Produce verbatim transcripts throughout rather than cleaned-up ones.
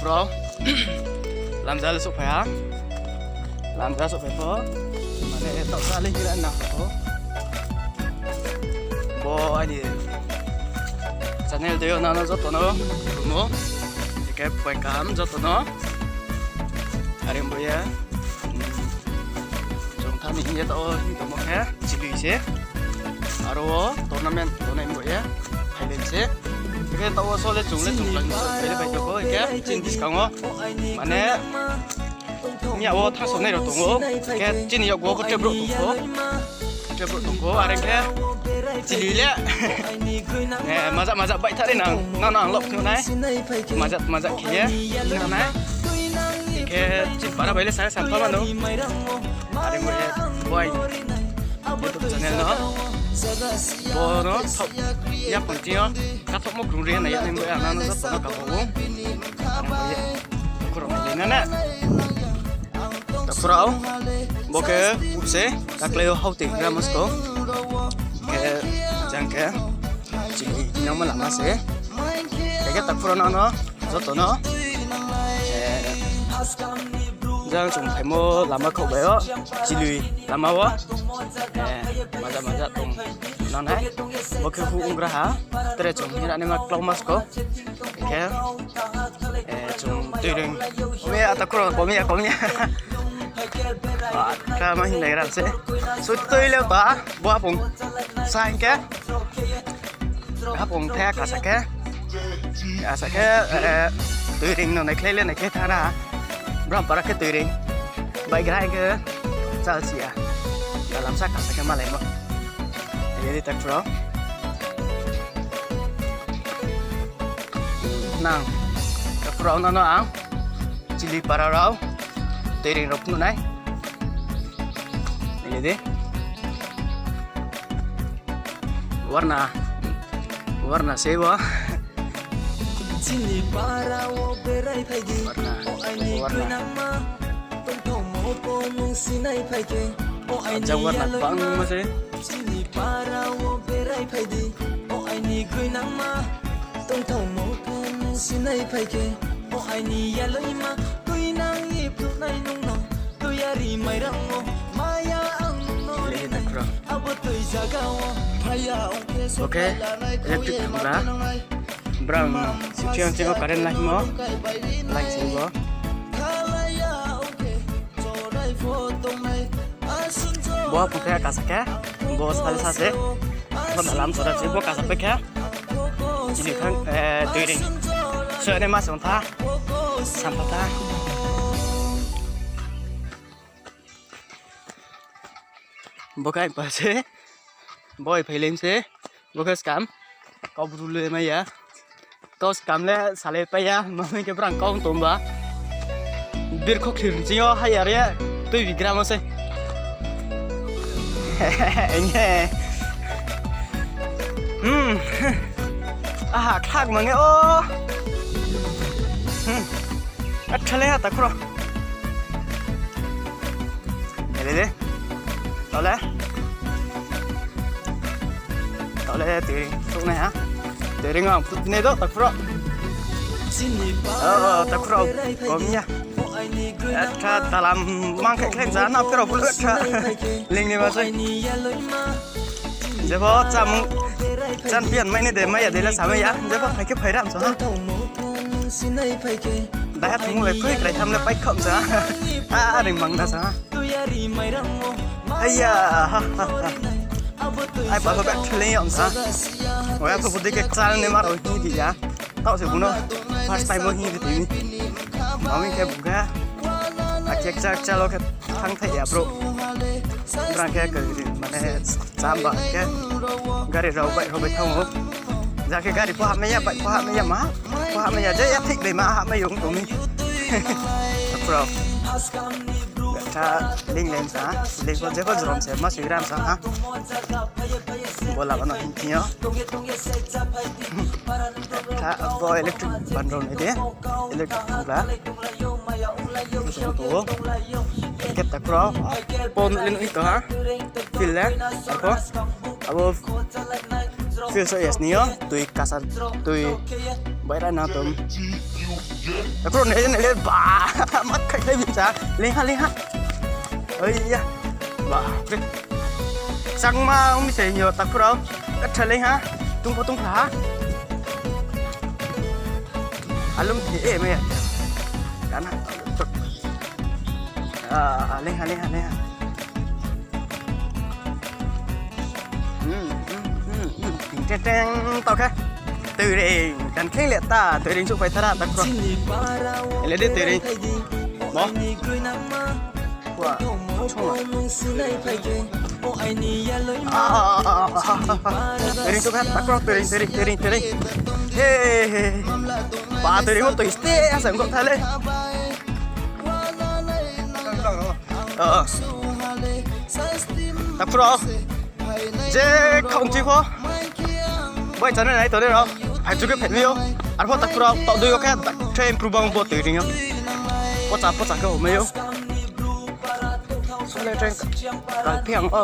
Bro, lamja le souhphai ha. Lamja souhphai pho. Mane taoh sa le hira na pho. Bo aini channel dei yo nang no joto no khulumo. Hingkhe point kaham joto no. Are bo ye. Chung thani hing ye taoh wo hing tongmo khe chilui se. Aro wo tournament tongnai bo ye phailai se. Hingkhe taoh wo so le chung le chung lang ni so phailai bai tongkho, hingkhe chini buskang wo mane miya wo thangsongnai rao tong ou. Hingkhe chini yakgu wo khe tre brouh tong kho. Tre brouh tong kho, are khe chilui le. Eh, majak majak baih thari nang, nang no ang lok phnuh nai. Majak majak khe ye, nang nai. Hingkhe chini para bai le sa sampha mano. Are bo ye, bo aini YouTube channel no. Bo no, yaphang chini yo, kathokmo krung ri nai ya, nang bo ya, nang no joto no kabo ou. Ang bo ye, khorok ni na na. Takhu rao, bo khe upse, taklai yo hao tei gra masko. Khe, jang khe, chini nangma lama se. Khe khe takhu rao nang no, joto no. Eh, jang chung phaimo lama khaoh bai yo, chilui lama wo. Eh, maja maja tong nang nai. Bo khe hu onggra ha, tre chung hira naima klau masko. Khe, eh, chung tuiring. Komya, takhu rao, komya, komya. Ba, kha ma hinglai gra se. So, tui le ba, bo apung. Sa hingkhe. Apung the kasa khe. Kasa khe, eh, tuiring no naikhlai le naikhlai thana. Bram para khe tuiring. Bai gra hingkhe. Chal siya. Dalam sa kasa khe malai mo. Jadi takhu rao. Nang, takhu rao no no ang. Chili para rao. Tuiring rao phnuh nai. Ini di. Warna. Warna se bo. Chini para wo berai phai di. Warna. O aini warna. Gwnangma. Tongthokmo pho nung sinai phai khe. O aini ajang warna yaloima. Bangma se. Chini para wo berai phai di, o aini gwnangma. Tongthokmo pho nung sinai phai khe, o aini yaloima. Tuinang ni phnuhnai nung no, tuiyari mairang wo, maya ang nung no rinai. Abo tui zaga wo, phaya ong khe so phaila nai, electric khoi ye ma phnuhnai. Brang, sithiang sing o current lahimo. Light sing bo. Bo phung khe kasa khe, bo sal sa se. Bo dalam sora se, bo kasa pai khe. Chini thang, eh, tuiring. So, ne ma song tha. Sampha tha. Bo khe pa se. Boi phailai se. Bo khe skam. Kau bru le mai ya. Kau skam le salai pai ya. Mami khe brang kau tong ba. Bir khoklir ching yo hai ya re. Tui bi gram se. Enge. Hmm. Aha, khlak mange o. Hmm. Athale ha takhu rao. Ele de. Tole. Tole tuiring. Tuk nai ha. Tuiring ang put ne do takhu rao. Oh, takhu rao. Kom ya. Acha talam mang khe khleng ja na khe rao pul acha. Ling ni ba sai. Jebo chamung chan pian mai ni de mai ya de la samai ya. Jebo phai khe phai ram so ha. Daiha thung le khui klai tham le pai kham sa. A, a ring mang da sa. Aya, ha, ha, ha. Ai pa so bek thileng yong sa. Waya so budi ke chal ne maro hi di ya. Tao se buno first time bo hi di tini. Mami khe bukha. A kek chak chalo khe thang thai ya bro. Brang khe ke mane Chamba khe gari rao bike rao bai thanng ou. Ja khe gari pho hapmai ya, bike pho hapmai ya, ma pho hapmai ya, je ya thik dei ma hapmai yong tong mi. Bro. Tha ling len sa, ling pho je pho jrom se, ma sui ram sa ha. Bo lama no hing thing yo. Tha bo electric ban rao nai de, electric khula. Khe takhu rao. Pon le nuh to ha. Field le. Arpho. Abo field so yasni yo. Tui kasa. Tui. Bai ra na tom. Takhu rao nai le, nai le, ba, mat khai khai bin sa. Leng ha, leng ha. Oi ya. Ba, pre. Changma ong mi se yo takhu rao. Ka tha leng ha. Tung pho tung pha ha. Alum the e me. Kan ha. Ah, leng ha, leng ha, leng ha. Hmm, hmm, hmm, hmm. Ting teng teng tau khe. Tui reing, kan kheng le ta, tui reing souhphai tara, takhu rao. Ele de tui reing. Mo. Wa, song la. Ah, ah, ah, ah, ah, ah. Tui reing souhphai, takhu rao, tui reing, tui reing, tui reing, tui reing. He, he. Ba, tui reing, tui ste, asa, kok tha le. Ah. Takhu rao. Je khaung chi pho. Bai channel nai tongnai rao. Hai chu khe phaimai ou. Arpho takhu rao, taoh dui yo khe, train pru bang bo tui reing yo. Pocha, pocha khe homai ou. Sole train kal phi ang o.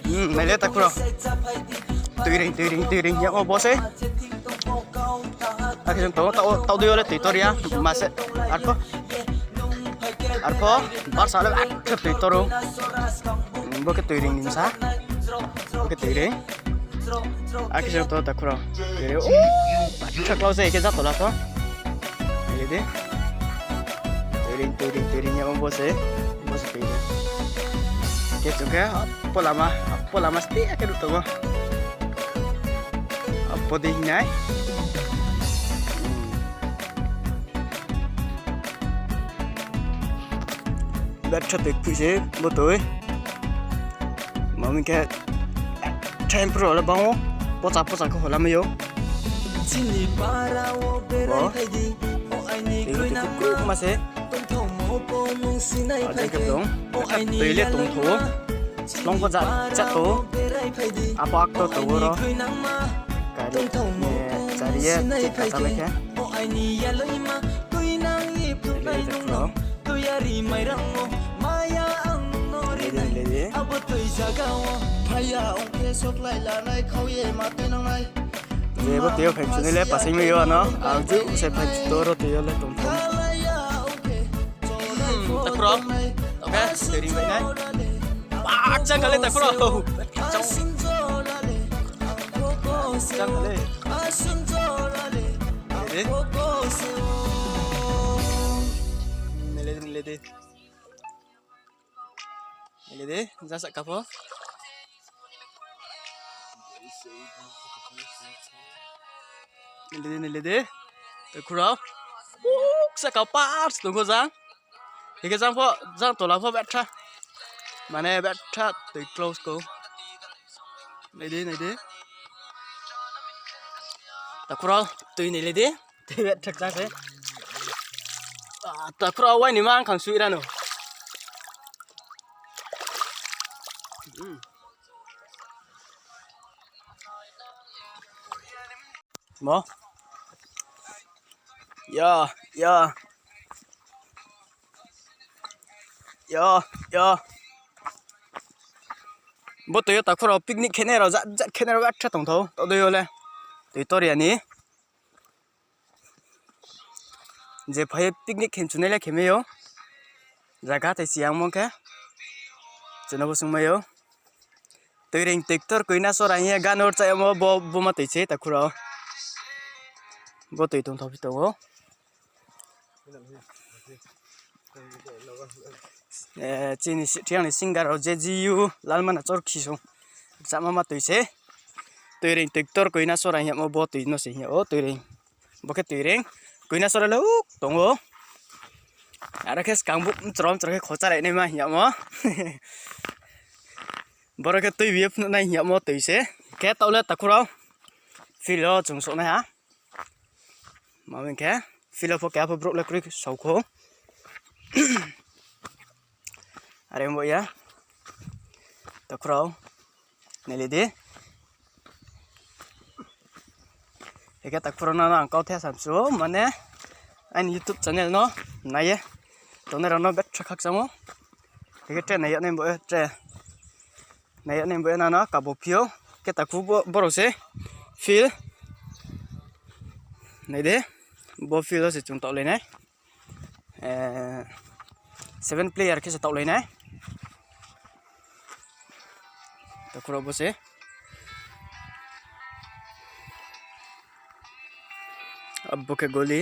Hmm, nai le takhu rao. Tui reing, tui reing, tui reing, ya o bo se. Akhe chung tong, taoh, taoh dui yo le tui tor ya, ma se, arpho. Arpho, barsa le, akhe tui tor ou. Bo khe tui reing ni sa. Bo khe tui reing. Akhe chung tong takhu rao. Tui reing, o, akhe klau se, khe ja tola pho. Nai di. Tui reing, tui reing, tui reing, ya bo se. Bo se tui reing. Khe chung khe, apo lama, apo lama ste, akhe ruh tong ou. Apo dei hingnai. Betha tui kphuh se bo tui. Mami khe, time pro le bang ou. Pocha pocha khe holamai ou. Bo. Tui kphuh ma se. Ajai khe tong. Tui le tongtho ou. Longpho ja, ja to. Apo ak to to oro. Kari, eh, chari ye, chik kata mai khe. Lady, lady. Je bo tui yo phaimchu nai le pasing mai yo ano. Ang ju se phaimchu to ro tui yo le tongtho. Hmm, takhu rao. Oke, tui reing bai nai. Ba, chang kha le takhu rao. Chang kha le. Lady. Lady, lady. Nai le di, ja sa kha pho. Nai le di, nai le di. Takhu rao. Uk, sa kha pars tong kho jang. Hing khe jang pho, jang tola pho betha. Mane betha tui close kho. Nai di, nai di. Takhu rao, tui nai le di. Tui betha khe jang se. Ah, takhu rao wai ni ma ang khang sui ra no. Hmm. Mo. Ya, ya. Ya, ya. Bo tui yo takhu rao picnic khenai rao, jat jat khenai rao, atha tongtho, taoh dui yo le. Tui tor ya ni. Je phai ye picnic khe chunai le khe mai ou. Zaga thai si yangmo khe. Chuna bo sung mai ou. Tui reing tui ktor koina sora hing ye ganor chayamo bo, bo ma tui se takhu rao. Bo tui tongtho phi tong ou. Eh, chini si-, thiang ni singer rao je J G U, Lalmana Chorkhi song. Chama ma tui se. Tui reing tui ktor koina sora hing yamo bo tui no se hing yag ou tui reing. Bo khe tui reing. Koina sora le uk tong ou. Aro khe skang bo mchrom mchrom khe khocha rai naima hing yamo. Boro khe tui bi ye phnuh nai hing yamo tui se. Khe taoh le takhu rao. Field wo chung souh nai ha. Mami khe, field wo pho keha pho brouh le kroi sao kho. Are bo ya. Takhu rao. Nai le di. Hing khe takhu rao no ang kau the samsu, mane, aini YouTube channel no nai ye tongnai rao no betha khakchang ou. Hing khe tre nai yag nai bo, tre nai yag nai bo nano kabo phi ou. Khe takhu bo, borao se Field. Nai di. Bo field wo se chung taohlai nai. Eh, seven player khe se taohlai nai. Takhu rao bo se. Abo khe goli.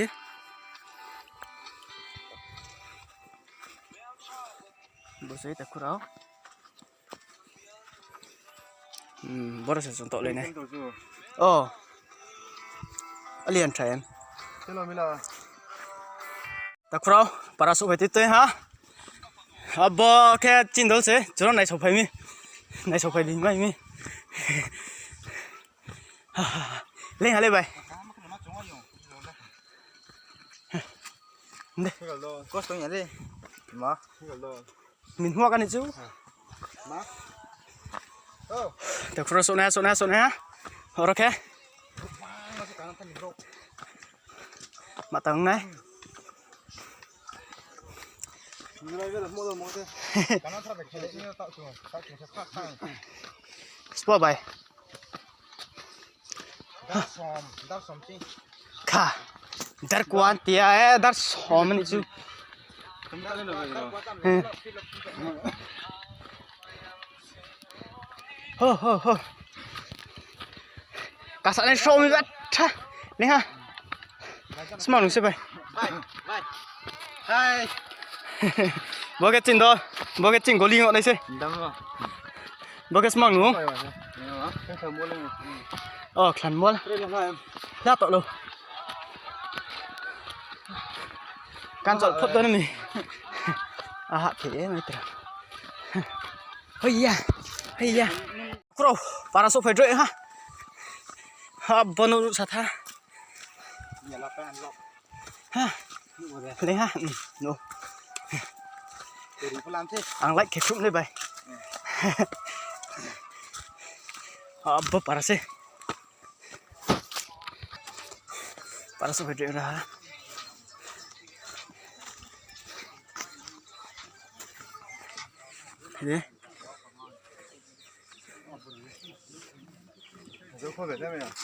Bo se takhu rao. Hmm, boro se chung taohlai nai. O. Alian thaim. Takhu rao, para souhphai tui tui ha. Abo khe chini dol se, churo naisouhphai mi. Naisouhphai di mai mi. Leing ha le bai. De. Kosto ya le. Ma. Min hua kani chu. Takhu rao souhnai ha, souhnai ha, souhnai ha. Oro khe. Ma tang nai. Spo bai. Kha. Dar kuan tia, eh, dar som ni chu. Ho, ho, ho. Kasa nai som ni batha. Leing ha. Smang nung se bai. Bo khe chini dol, bo khe chini goli ong nai se. Bo khe smang nung. O, khlan bol. Khe taoh lo. Kanchol phot do nai mi. Aha, khe ye mai tra. Hoiya, hoiya. Khro, para souhphai droi ha. Ha, bo no sa tha. Ha. Leing ha, no. Ang like khe khruh nai bai. Abo para se. Para souhphai droi ra ha.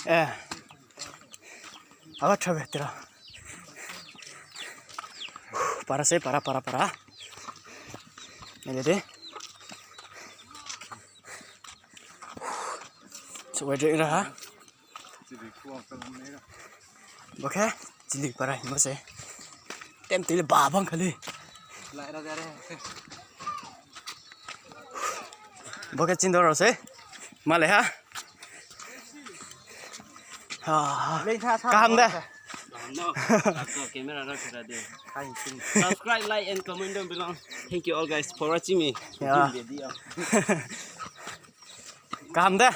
Eh. Abo thabe tira. Para se, para, para, para. Nai di. Souhphai droi ra ha. Bo khe chili para hingmo se. Tem tui le ba bang khali. Bo khe chini dol rao se. Malai ha. Kaham de. Subscribe, like and comment down below. Thank you all guys for watching me. Kaham de.